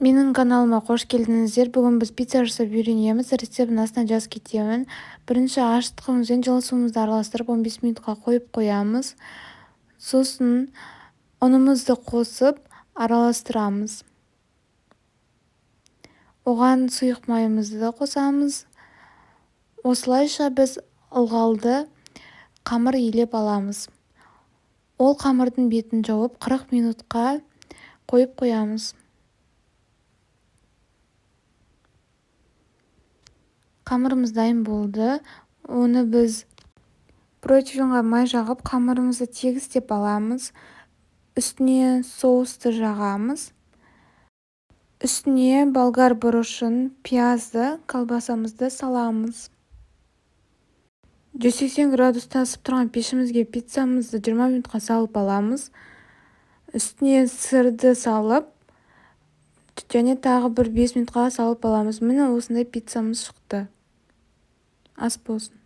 Менің каналыма қош келдіңіздер! Бүгін біз пицца жасап үйренеміз. Рецептін астына жазып кетемін. Бірінші ашытқымыз бен жылы суымызды араластырып, 15 минутқа қойып қоямыз. Сосын ұнымызды қосып араластырамыз. Оған сұйық майымызды да қосамыз. Осылайша біз ылғалды қамыр илеп аламыз. Ол қамырдың бетін жауып, 40 минутқа қойып қоямыз. Қамырымыз дайын болды. Оны біз противеньға май жағып, қамырымызды тегістеп аламыз. Үстіне соусты жағамыз. Үстіне болгар бұрышын, пиязды, колбасамызды саламыз. 180 градуста ысып тұрған пешімізге пиццамызды 20 минутқа салып аламыз. Үстіне сырды салып және тағы бір 5 минутқа салып аламыз. Міне, осындай пиццамыз шықты. Ас болсын!